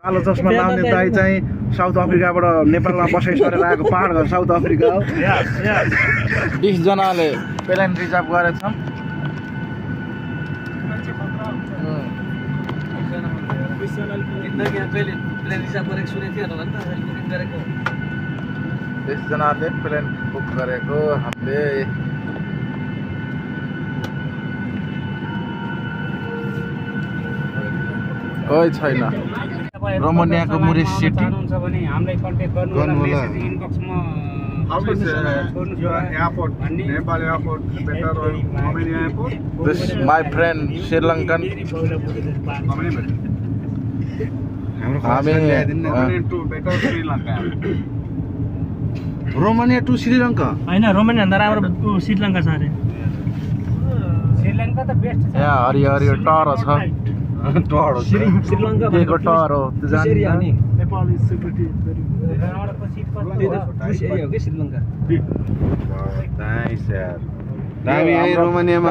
कालो चस्मा लाउने दाइ चाहिँ साउथ अफ्रिकाबाट नेपालमा बसाइ सरेर आएको पहाड घर साउथ अफ्रिका हो। 20 जनाले प्लेन रिजर्भ गरेछौँ। जनाले प्लेन बुक गरेको हामीले कोही छैन। रोमानियाको मुरेस city This my friend Sri Lankan. Romania to Sri Lanka. I know Romania and the Sri Lanka are. Sri Lanka the best. Yeah, are you Taurus? Taurus. Sri Lanka. They got Taurus. Nepal is security very good. Sri Lanka. Nice यार। हामी यही रोमानियामा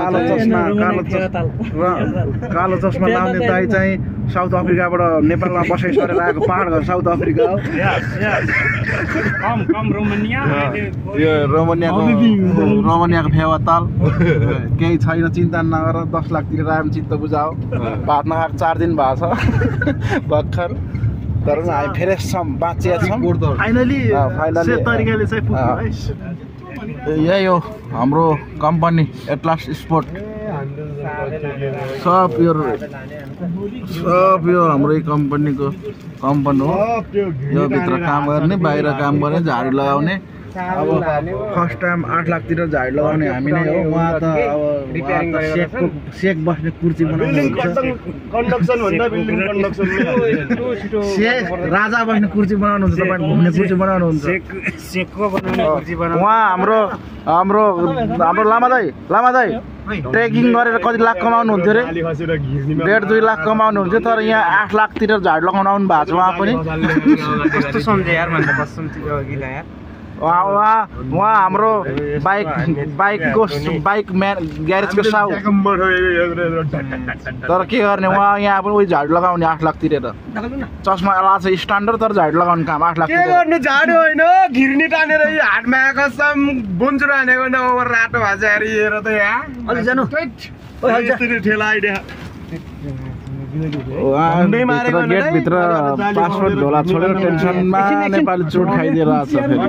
कालो चस्मा लाउने दाइ चाहिँ south अफ्रिकाबाट नेपालमा बसाइ सरेर आएको पहाड घर साउथ अफ्रिका हो। कम रोमानिया। यो रोमानियाको फेवा ताल केही छैन, चिन्ता नगर। 10 लाख तिरेर आयो भने चित्त बुझाओ। भात नखाएर 4 दिन भएको छ भर्खर, तर हामी फेरि बाँचिया छौँ। फाइनली तरिकाले चाहिँ पुग्यो है। यही हो हाम्रो कम्पनी एटलास स्पोर्ट। सब यो हाम्रो कम्पनीको कम्पनी हो। यो भित्र काम गर्ने, बाहिर काम गर्ने, झाडी लगाउने। अब फर्स्ट टाइम 8 लाख तिर झाडी लगाउने हामी नै हो। उहाँ त अब सेक बस्ने कुर्सी बनाउनु राजा बस्ने कुर्सी बनाउनुहुन्छ, तपाईँ घुम्ने कुर्सी बनाउनुहुन्छ। उहाँ हाम्रो लामा दाइ ट्रेकिङ गरेर कति लाख कमाउनु हुन्थ्यो रे? 1.5-2 लाख कमाउनु हुन्थ्यो, तर यहाँ 8 लाख तिर झाडी लगाउन आउनु भएको छ उहाँ पनि। उहाँ हाम्रो बाइक ग्यारेजको साउ। तर के गर्ने, उहाँ यहाँ पनि उही झाडी लगाउने 8 लाख तिरेर। चस्मा लाछ स्ट्यान्डर्ड, तर झाडी लगाउने काम 8 लाख। के गर्नु, झाडी होइन घिर्नी टानेर यो हाटमा आएको सम बुन्चुर हानेको न ओभर रातो भाषा हेरेर त यहाँ अलि जानु ठेला आइडिया। गेटभित्र पासपोर्ट झोला छोडेर टेन्सनमा नेपाली चोट खाइदिएर आएको छ फेरि।